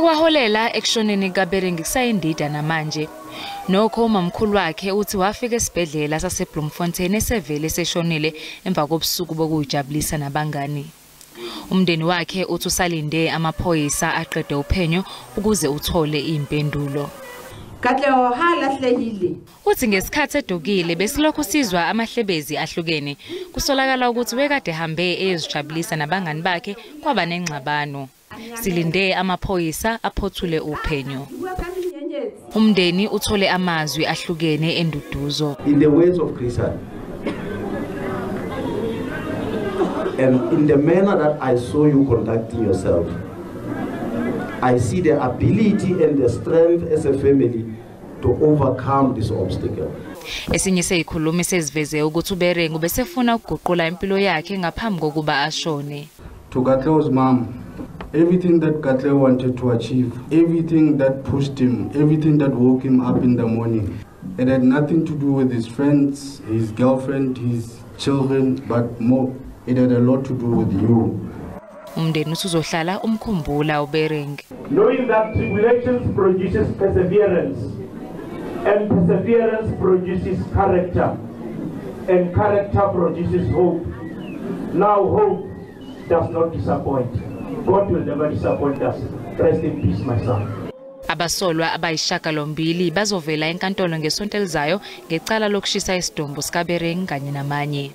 Okwaholela ekushoneni kaBereng kusayindida namanje. Nokho umamkhulu wakhe uthi wafika esibhedlela saseBloemfontein esevele seshonile emva kobusuku bokujabulisa nabangani. Umndeni wakhe uthi usalinde amaphoyisa aqede uphenyo ukuze uthole impendulo. Uthi ngesikhathi edukile besilokhu sizwa amahlebezi ahlukene kusolakala ukuthi wekade hambe ezijabulisa nabangani bakhe kwaba nengxabano. Silinde amaphoyisa aphothule uphenyo. Umndeni uthole amazwi ahlukene enduduzo. In the ways of Christian and in the manner that I saw you conducting yourself, I see the ability and the strength as a family to overcome this obstacle. Esinye seyikhulumi seziveze ukuthi uBereng ubesefuna ukuguqula impilo yakhe ngaphambi kokuba ashone. To Katle's mom, everything that Katle wanted to achieve, everything that pushed him, everything that woke him up in the morning, it had nothing to do with his friends, his girlfriend, his children, but more, it had a lot to do with you. Umndeni uzohlala umkhumbula uBereng. Knowing that tribulations produces perseverance, and perseverance produces character, and character produces hope. Now hope does not disappoint. God will never disappoint us. Rest in peace, my son. Abasolwa abayishagalombili bazovela enkantolo ngesonto elizayo ngecala lokushisa isidumbu sikaBereng kanye namanye.